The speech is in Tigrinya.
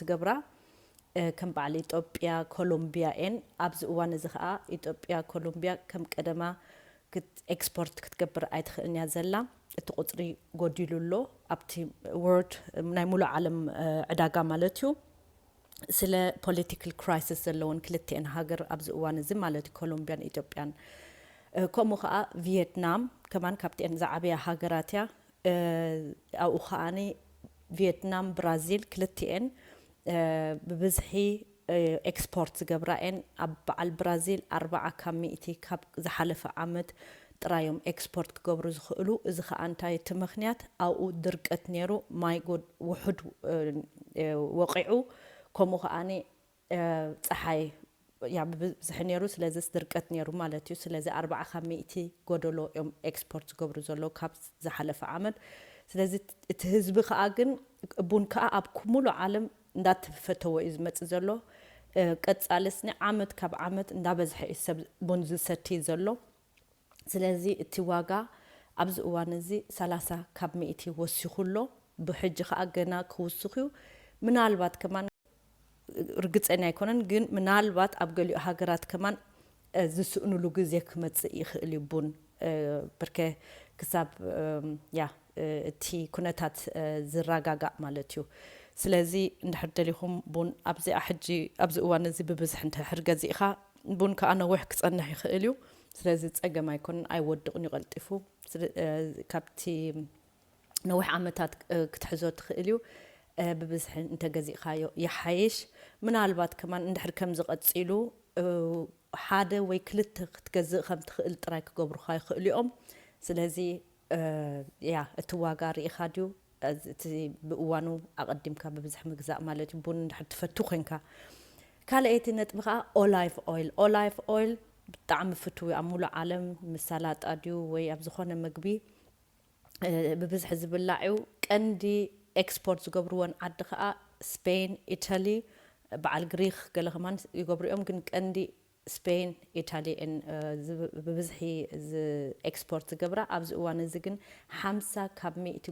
ትገብራ ከም በዓል ኢትዮጵያ፣ ኮሎምቢያ እየን። ኣብዚ እዋን እዚ ከዓ ኢትዮጵያ፣ ኮሎምቢያ ከም ቀደማ ኤክስፖርት ክትገብር ኣይትኽእልን እያ ዘላ። እቲ ቁፅሪ ጎዲሉ ኣሎ ኣብቲ ወርልድ፣ ናይ ሙሉእ ዓለም ዕዳጋ ማለት እዩ። ስለ ፖለቲካል ክራይሲስ ዘለወን ክልቲኤን ሃገር ኣብዚ እዋን እዚ ማለት እዩ፣ ኮሎምቢያን ኢትዮጵያን። ከምኡ ከዓ ቪየትናም ከማን ካብቲኤን ዝዓበያ ሃገራት እያ። ኣብኡ ከዓኒ ቪየትናም፣ ብራዚል ክልቲኤን ብብዝሒ ኤክስፖርት ዝገብራ እየን። ኣብ በዓል ብራዚል ኣርባዓ ካብ ሚእቲ ካብ ዝሓለፈ ዓመት ጥራዮም ኤክስፖርት ክገብሩ ዝኽእሉ። እዚ ከዓ እንታይ እቲ ምኽንያት ኣብኡ ድርቀት ነይሩ፣ ማይ ውሑድ ወቂዑ፣ ከምኡ ከዓኒ ፀሓይ ያ ብብዝሒ ነይሩ። ስለዚ ድርቀት ነይሩ ማለት እዩ። ስለዚ ኣርባዓ ካብ ሚእቲ ጎደሎ እዮም ኤክስፖርት ዝገብሩ ዘለዉ ካብ ዝሓለፈ ዓመት። ስለዚ እቲ ህዝቢ ከዓ ግን ቡን ከዓ ኣብ ሙሉእ ዓለም እንዳተፈተወ እዩ ዝመፅእ ዘሎ። ቀፃሊ ስኒ ዓመት ካብ ዓመት እንዳበዝሐ እዩ ሰብ ቡን ዝሰቲ ዘሎ። ስለዚ እቲ ዋጋ ኣብዚ እዋን እዚ ሰላሳ ካብ ሚእቲ ወሲኹ ኣሎ። ብሕጂ ከዓ ገና ክውስኽ እዩ። ምናልባት ከማን ርግፀኛ ኣይኮነን፣ ግን ምናልባት ኣብ ገሊኡ ሃገራት ከማን ዝስእኑሉ ግዜ ክመፅእ ይኽእል እዩ ቡን። ብርከ ክሳብ ያ እቲ ኩነታት ዝረጋጋእ ማለት እዩ። ስለዚ እንድሕር ደሊኹም ቡን ኣብዚኣ ሕጂ ኣብዚ እዋን እዚ ብብዝሒ እንድሕር ገዚእኻ ቡን ከዓ ነዊሕ ክፀንሕ ይኽእል እዩ። ስለዚ ፀገም ኣይኮነን፣ ኣይወድቕን እዩ ቀልጢፉ። ካብቲ ነዊሕ ዓመታት ክትሕዞ ትኽእል እዩ። ብብዝሒ እንተገዚእኻዮ ይሓይሽ። ምናልባት ከማን እንድሕር ከምዚ ቀፂሉ ሓደ ወይ ክልተ ክትገዝእ ከም ትኽእል ጥራይ ክገብሩኻ ይኽእሉ እዮም። ስለዚ ያ እቲ ዋጋ ርኢኻ ድዩ? እቲ ብእዋኑ ኣቐዲምካ ብብዝሒ ምግዛእ ማለት እዩ። ቡን እንድሕር ትፈቱ ኮንካ። ካልኣይቲ ነጥቢ ከዓ ኦላይቭ ኦይል። ኦላይቭ ኦይል ብጣዕሚ ፍቱው እዩ ኣብ ሙሉእ ዓለም። ምስ ሳላጣ ድዩ ወይ ኣብ ዝኾነ ምግቢ ብብዝሒ ዝብላዕ እዩ። ቀንዲ ኤክስፖርት ዝገብርወን ዓዲ ከዓ ስፔን፣ ኢታሊ፣ በዓል ግሪክ ገለ ከማን ይገብሩ እዮም። ግን ቀንዲ ስፔን፣ ኢታሊ እየን ብብዝሒ ኤክስፖርት ዝገብራ። ኣብዚ እዋን እዚ ግን ሓምሳ ካብ ሚእቲ